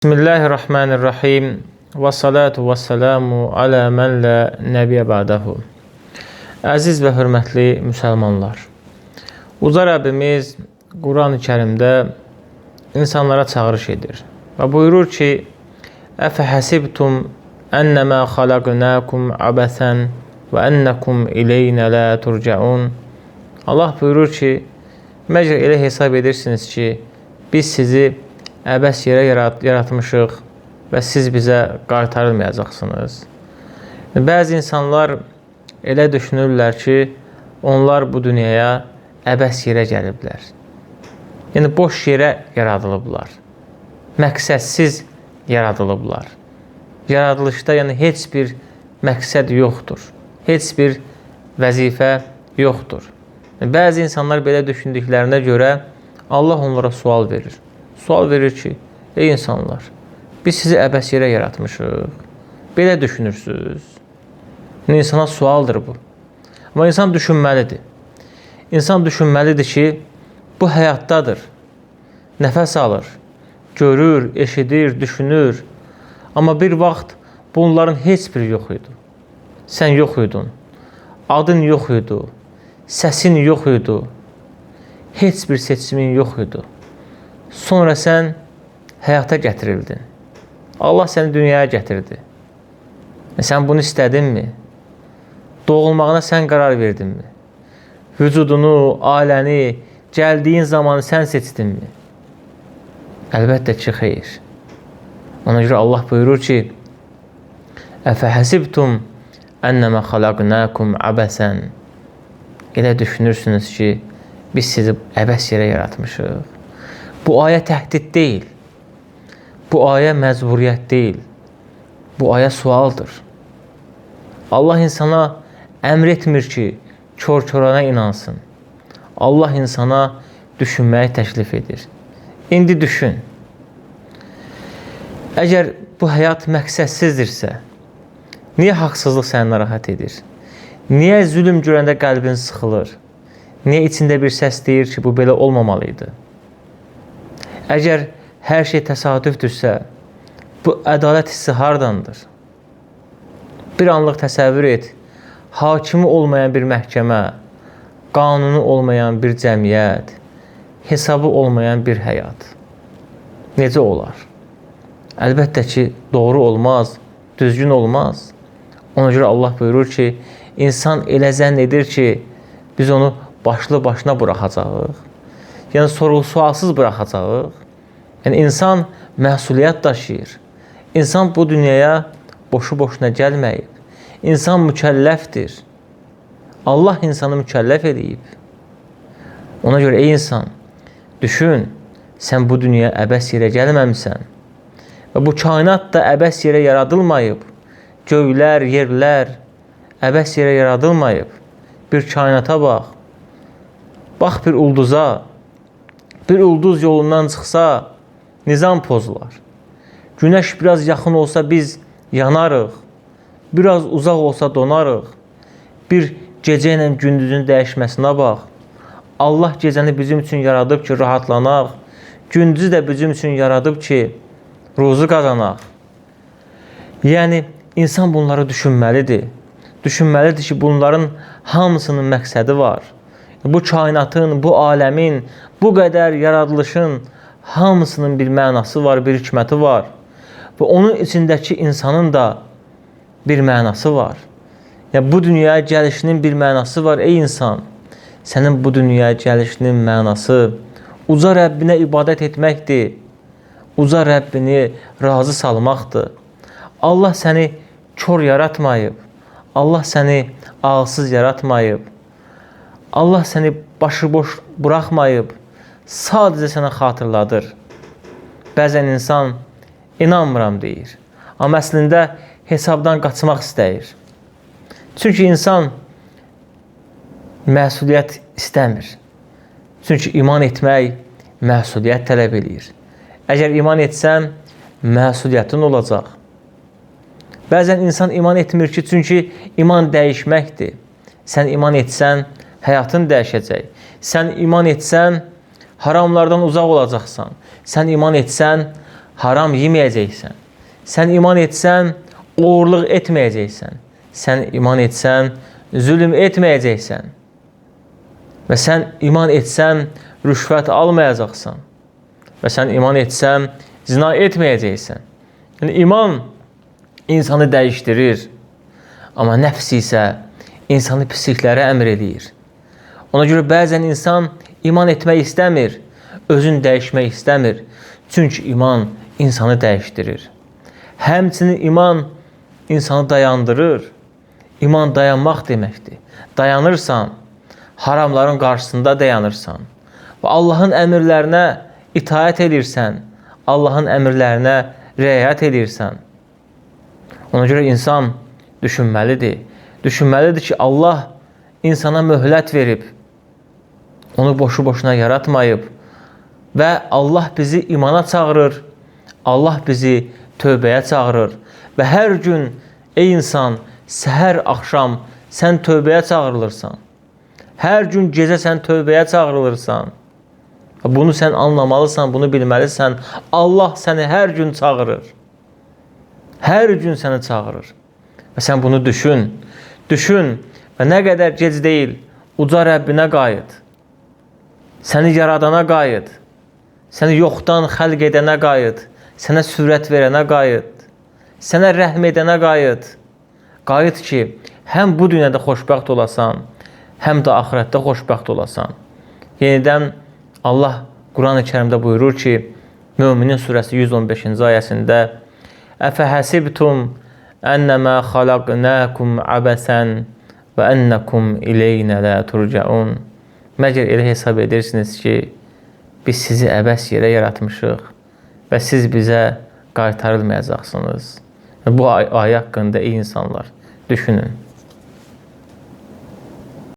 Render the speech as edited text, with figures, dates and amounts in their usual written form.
Bismillahirrahmanirrahim. Və salatu və selamu alə mən lə nəbiyə ba'dahu. Əziz və hörmətli müsəlmanlar. Uca Rəbbimiz Quran-ı Kərimdə insanlara çağırış edir və buyurur ki: "Əfə həsibtum ennəmə xalaqnakum abəsən və ennekum ileynə la turcaun." Allah buyurur ki, məgər elə hesab edirsiniz ki, biz sizi əbəs yerə yaratmışıq və siz bizə qaytarılmayacaqsınız. Bəzi insanlar elə düşünürlər ki, onlar bu dünyaya əbəs yerə gəliblər. Yəni boş yerə yaradılıblar. Məqsədsiz yaradılıblar. Yaradılışda yəni heç bir məqsəd yoxdur. Heç bir vəzifə yoxdur. Bəzi insanlar belə düşündüklərinə görə Allah onlara sual verir. Sual verir ki, ey insanlar, biz sizi əbəs yerə yaratmışıq. Belə düşünürsünüz. İnsana sualdır bu. Amma insan düşünməlidir. İnsan düşünməlidir ki, bu həyatdadır. Nəfəs alır, görür, eşidir, düşünür. Amma bir vaxt bunların heç biri yox idi. Sən yox idin. Adın yox idi. Səsin yox idi. Heç bir seçimin yox idi. Sonra sən həyata gətirildin. Allah səni dünyaya gətirdi. Sən bunu istədinmi? Doğulmağına sən qərar verdinmi? Vücudunu, ailəni, gəldiyin zamanı sən seçdinmi? Əlbəttə ki, xeyr. Ona görə Allah buyurur ki: "Əfə həsibtum ennəmə xalaqnakum abəsən." Elə düşünürsünüz ki, biz sizi əbəs yerə yaratmışıq. Bu ayə təhdid deyil. Bu ayə məcburiyyət deyil. Bu ayə sualdır. Allah insana əmr etmir ki, kor-korana inansın. Allah insana düşünməyi təklif edir. İndi düşün. Əgər bu həyat məqsədsizdirsə, niyə haqsızlıq səni narahat edir? Niyə zülm görəndə qəlbin sıxılır? Niyə içində bir səs deyir ki, bu belə olmamalı idi? Əgər hər şey təsadüfdürsə, bu ədalət hissi hardandır? Bir anlıq təsəvvür et, hakimi olmayan bir məhkəmə, qanunu olmayan bir cəmiyyət, hesabı olmayan bir həyat. Necə olar? Əlbəttə ki, doğru olmaz, düzgün olmaz. Ona görə Allah buyurur ki, insan elə zənn edir ki, biz onu başlı başına buraxacağıq. Yəni sorğu-sualsız buraxacağıq. Yəni insan məsuliyyət daşıyır. İnsan bu dünyaya boşu-boşuna gəlməyib. İnsan mükəlləfdir. Allah insanı mükəlləf eləyib. Ona görə ey insan, düşün, sən bu dünyaya əbəs yerə gəlməmisən. Və bu kainat da əbəs yerə yaradılmayıb. Göylər, yerlər əbəs yerə yaradılmayıb. Bir kainata bax. Bax bir ulduza. Bir ulduz yolundan çıxsa, nizam pozular. Günəş biraz yaxın olsa biz yanarıq. Biraz uzaq olsa donarıq. Bir gecə ilə gündüzün dəyişməsinə bax. Allah gecəni bizim üçün yaradıb ki, rahatlanaq. Gündüzü də bizim üçün yaradıb ki, ruzu qazanaq. Yəni, insan bunları düşünməlidir. Düşünməlidir ki, bunların hamısının məqsədi var. Bu kainatın, bu aləmin, bu qədər yaradılışın hamısının bir mənası var, bir hikməti var. Və onun içindəki insanın da bir mənası var. Yəni, bu dünyaya gəlişinin bir mənası var. Ey insan, sənin bu dünyaya gəlişinin mənası uca Rəbbinə ibadət etməkdir. Uca Rəbbini razı salmaqdır. Allah səni kor yaratmayıb. Allah səni ağılsız yaratmayıb. Allah səni başıboş buraxmayıb, sadəcə sənə xatırladır. Bəzən insan inanmıram deyir, amma əslində hesabdan qaçmaq istəyir. Çünki insan məsuliyyət istəmir. Çünki iman etmək məsuliyyət tələb eləyir. Əgər iman etsən, məsuliyyətin olacaq. Bəzən insan iman etmir ki, çünki iman dəyişməkdir. Sən iman etsən, həyatın dəyişəcək. Sən iman etsən, haramlardan uzaq olacaqsan. Sən iman etsən, haram yeməyəcəksən. Sən iman etsən, oğurluq etməyəcəksən. Sən iman etsən, zülm etməyəcəksən. Və sən iman etsən, rüşvət almayacaqsan. Və sən iman etsən, zina etməyəcəksən. Yəni, iman insanı dəyişdirir. Amma nəfs isə insanı pisliklərə əmr eləyir. Ona görə bəzən insan iman etmək istəmir, özünü dəyişmək istəmir. Çünki iman insanı dəyişdirir. Həmçinin iman insanı dayandırır. İman dayanmaq deməkdir. Dayanırsan, haramların qarşısında dayanırsan və Allahın əmrlərinə itaət edirsən, Allahın əmrlərinə riayət edirsən. Ona görə insan düşünməlidir. Düşünməlidir ki, Allah insana möhlət verib, onu boşu-boşuna yaratmayıb və Allah bizi imana çağırır, Allah bizi tövbəyə çağırır və hər gün ey insan, səhər, axşam sən tövbəyə çağırılırsan. Hər gün gecə sən tövbəyə çağırılırsan. Bunu sən anlamalısan, bunu bilməlisən. Allah səni hər gün çağırır. Hər gün səni çağırır. Və sən bunu düşün. Düşün və nə qədər gec deyil, uca Rəbbinə qayıt. Səni yaradana qayıt. Səni yoxdan xəlq edənə qayıt. Sənə sürət verənə qayıt. Sənə rəhm edənə qayıt. Qayıt ki, həm bu dünyada xoşbəxt olasan, həm də axirətdə xoşbəxt olasan. Yenidən Allah Quran-ı Kərimdə buyurur ki, Möminin surəsi 115-ci ayəsində: "Əfəhəsibtum ənəmə xalaqnakum abəsən və ənəkum ileynə la turcaun." Məgər elə hesab edirsiniz ki, biz sizi əbəs yerə yaratmışıq və siz bizə qaytarılmayacaqsınız. Bu ayə haqqında ey insanlar düşünün.